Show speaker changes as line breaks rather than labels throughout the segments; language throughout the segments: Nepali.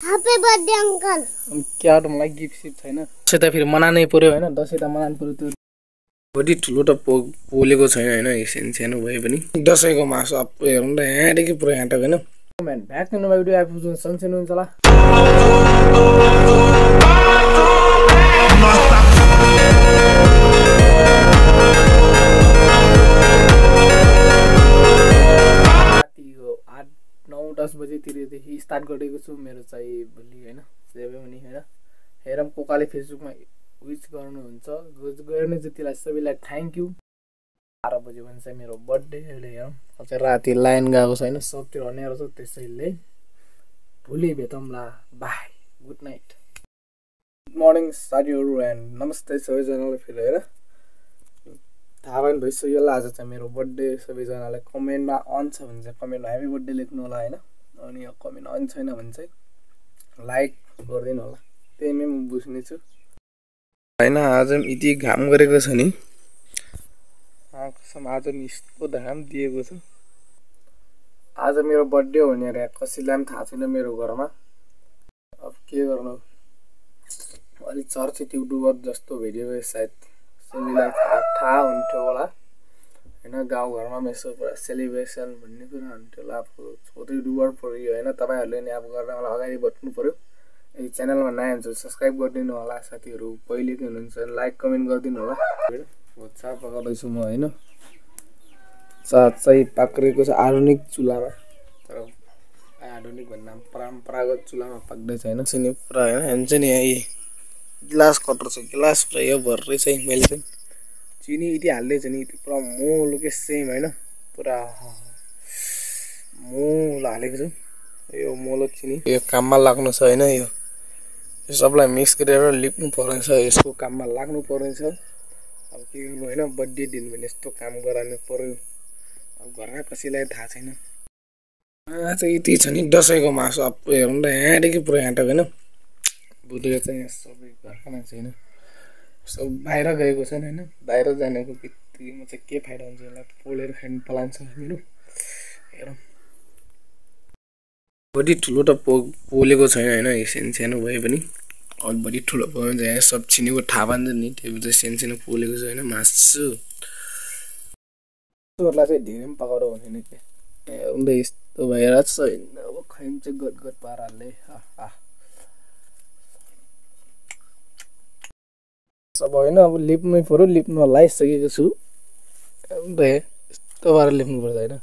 Happy birthday uncle.
क्या मलाई गिफ्ट सिफ्ट छैन। दसैँ त फेरि मनाउनै पर्यो हैन। दसैँ त मनाउनु पर्यो। त्यो बडी ठुलो त पोलेको छैन हैन। सानो भए पनि दसैँको मासु अब हेरौँ त यहाँदेखि पुरा हाँटक हैन। कमेन्ट ब्याक टु नयाँ भिडियो आइपुग्छ सँगसँगै हुन्छ होला। रातिको 8-9-10 बजेतिरदेखि स्टार्ट गरेको छु मेरो चाहिँ भोलि हैन सेरेमनी हैन। हेरौँ कोकाले फेसबुकमा विश गर्नुहुन्छ गर्ने जतिलाई सबैलाई थ्याङ्क यू। 12 बजे भने चाहिँ मेरो बर्थडे अहिले हेरौँ। अझै राति लाइन गएको छैन सबतिर अँध्यारो छ त्यसैले भोलि भेटौँला। Bye good night good morning साथीहरू एन्ड नमस्ते सबैजनालाई फेरि हेर थाहा पनि भइसक्यो होला आज चाहिँ मेरो बर्थडे। सबैजनालाई कमेन्टमा अन छ भने चाहिँ कमेन्टमा ह्याप्पी बर्थडे लेख्नु होला हैन। अनि यो कमेन्ट अन छैन भने चाहिँ लाइक गरिदिनु होला। त्यही नै म बुझ्ने छु हैन। आज यति घाम गरेको छ नि कसम आज नि यस्तो घाम दिएको छ। आज मेरो बर्थडे हो भनेर कसैलाई पनि थाहा छैन मेरो घरमा। अब के गर्नु अलि चर्चित युट्युबर जस्तो भिडियो सायद सबैलाई थाहा हुन्थ्यो होला हैन। गाउँघरमा यसो पुरा सेलिब्रेसन भन्ने कुरा हुन्थ्यो होला। अब छोटो युट्युबर पर्यो हैन। तपाईँहरूले नि अब गर्न मलाई अगाडि बढ्नु पर्यो। यदि च्यानलमा नयाँ हुन्छ सब्सक्राइब गरिदिनु होला। साथीहरू पहिलेकै हुनुहुन्छ लाइक कमेन्ट गरिदिनु होला। चा पकाउँदैछु म हैन। चा चाहिँ पाक्रेको छ आधुनिक चुलामा। तर आधुनिक भन्दा परम्परागत चुलामा पाक्दैछ हैन। चिनी पुरा हैन हुन्छ नि यही गिलास कटर छ गिलास पुरा यो भर्रै चाहिँ मैले चाहिँ चिनी यति हाल्दैछ नि पुरा मोलो के सेम हैन। पुरा मोलो हालेको छु। यो मोलो चिनी यो काममा लाग्नु छ हैन। यो सबलाई मिक्स गरेर लिप्नु पर्छ। यसको काममा लाग्नु पर्छ। अब के गर्नु हैन बर्थडे दिन भने यस्तो काम गराउनु पर्यो। अब घरमा कसैलाई थाहा छैन। आज यति छ नि दसैँको मासु अब हेरौँ त यहाँदेखि पुरा हाँटक हैन। बुढो चाहिँ सबै घरका मान्छे हैन सब बाहिर गएको छन् हैन। बाहिर जानेको बित्तिकै चाहिँ के फाइदा हुन्छ यसलाई पोलेर खानु पलान्छ मेरो। हेरौँ बडी ठुलो त पोलेको छैन हैन। सानो भए पनि अलि बडी ठुलो भयो भने चाहिँ सब चिनीको थाहा पान्छ नि। त्यो चाहिँ सानो पोलेको छ हैन मासु। त्यसलाई चाहिँ धेरै पनि पकाउनु भने नि उन्दै यस्तो भएर छैन। अब खाइन्छ गट पाराले सब हैन। अब लिप्नै पर्यो लिप्नु लागिसकेको छु। यस्तो पाराले लिप्नु पर्छ हैन।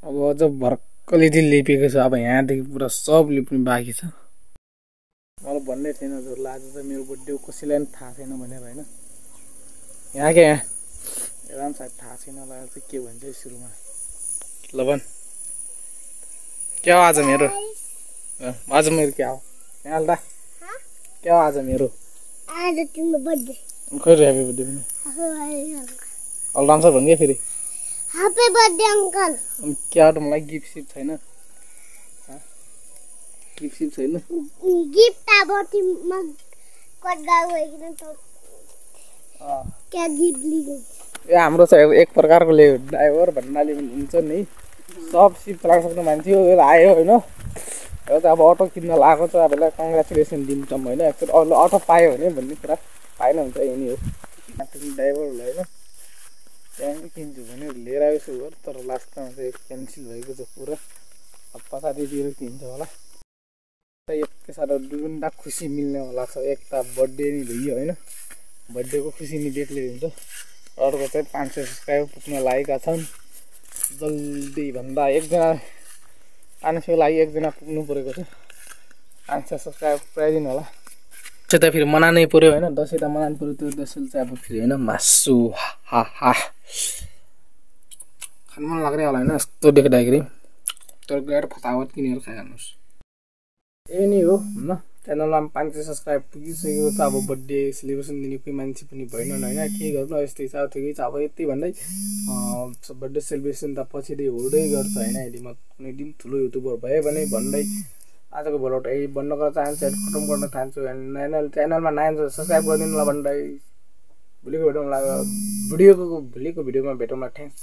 अब अझ भर्खरै लिपेको छ। अब यहाँदेखि पुरा सब लिप्नु बाँकी छ। मलाई भन्नै थिएन हजुरलाई आज चाहिँ मेरो बर्थडे हो कसैलाई पनि थाहा छैन भनेर हैन। यहाँ के यहाँ एउटा पनि सायद थाहा छैन होला चाहिँ के भन्छ सुरुमा ल भन् क्या हो आज मेरो क्या हो यहाँ हाल्दा क्या हो आज मेरो
आज तिम्रो बर्थडे
खै ह्याप्पी बर्थडे पनि अलराम भन्गे फेरि
हैप्पी बर्थडे अंकल।
क्या हो मलाई गिफ्ट सिफ्ट छैन। गिफ्ट सिफ्ट छैन
गिफ्ट अब तिमीमा कट गएको त क्या गिफ्ट लिगो
ए हाम्रो चाहिँ एक प्रकारको ड्राइभर भन्नाले हुन्छ नि सब सिफ्ट लाग्न मान्छे हो आयो हैन। यो त अब अटो किन्न लागेको छ। अब यसलाई कङ्ग्रेचुलेसन दिन्छौँ हैन। एकचोटि अटो पायो भने भन्ने कुरा पाएन हुन्छ यही हो ड्राइभरहरूलाई हैन। त्यहाँदेखि किन्छु भने लिएर आएछु हो तर लास्टमा चाहिँ क्यान्सल भएको छ पुरा। अब पछाडितिर किन्छ होला। एकैसाथ दुईवटा खुसी मिल्ने होला छ। एक त बर्थडे नि भयो हैन। बर्थडेको खुसी नि बेग्लै हुन्छ। अर्को चाहिँ 500 सब्सक्राइबर पुग्न लागेका छन्। जल्दी भन्दा एकजना 500 लागि एकजना पुग्नु परेको छ। 500 सब्सक्राइबर पुऱ्याइदिनु होला। दसैँ त फेरि मनाउनै पर्यो हैन। दसैँ त मनाउनु पर्यो। त्यो दसैँ चाहिँ अब फेरि हैन मासु खानु मन लाग्ने होला हैन यस्तो देख्दाखेरि। तर गएर फटाफट किनेर खाइहाल्नुहोस्। यही नै हो हैन। च्यानलमा 500 सब्सक्राइब पुगिसकेको छ। अब बर्थडे सेलिब्रेसन दिने कोही मान्छे पनि भएन हैन। के गर्नु यस्तै छ ठिकै छ। अब यति भन्दै बर्थडे सेलिब्रेसन त पछिदेखि हुँदै गर्छ हैन। यदि म कुनै दिन ठुलो युट्युबर भए भने भन्दै आजको भोलौट यही बन्द गर्न चाहन्छु एन्ड खतम गर्न चाहन्छु। एन्ड च्यानलमा नयाँ सब्सक्राइब गरिदिनु होला भन्दै भोलिको भिडियोमा भेटौँला। भोलिको भिडियोमा भेटौँला। थ्याङ्क्स।